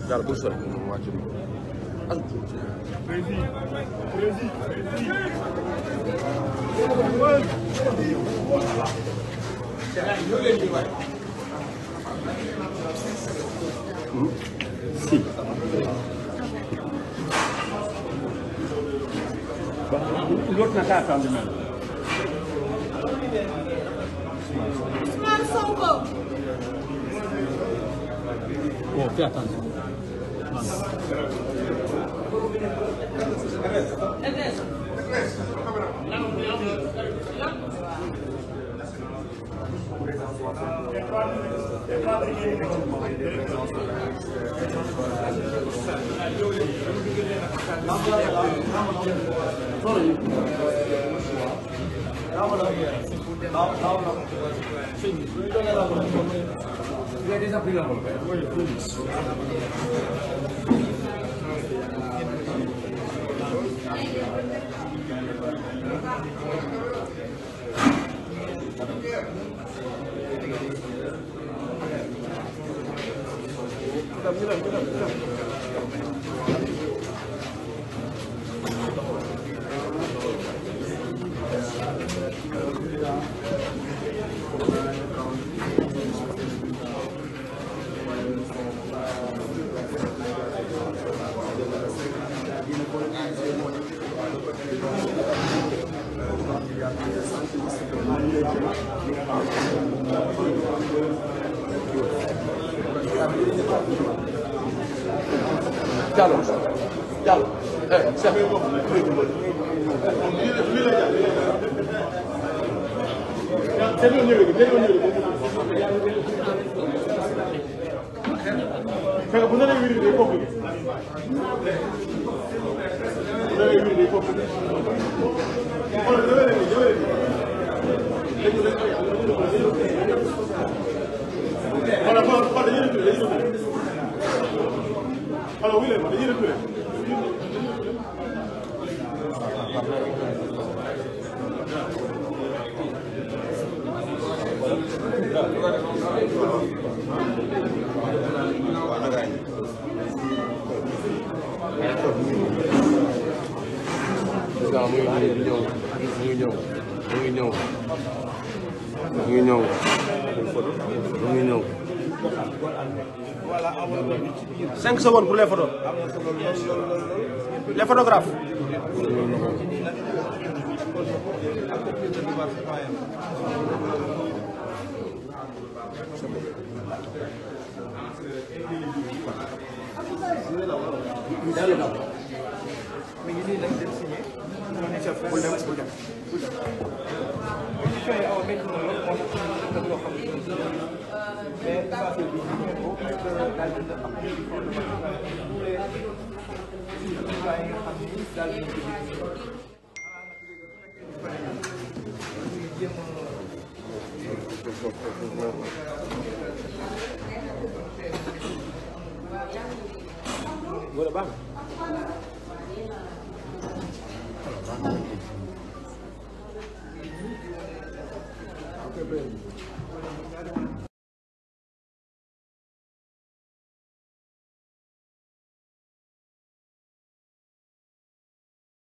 daal bu sori wàcc si l'autre n'a qu'à attendre même. Ousmane Sonko. Bon, fais attention. Il a déjà pris la volée. Oui, Diallo Diallo Cheikh bu ne lay wiri day compliqué bu ne lay wiri day compliqué Voilà, 5 secondes pour les photos. Les photographes. Boleh bang. Oke,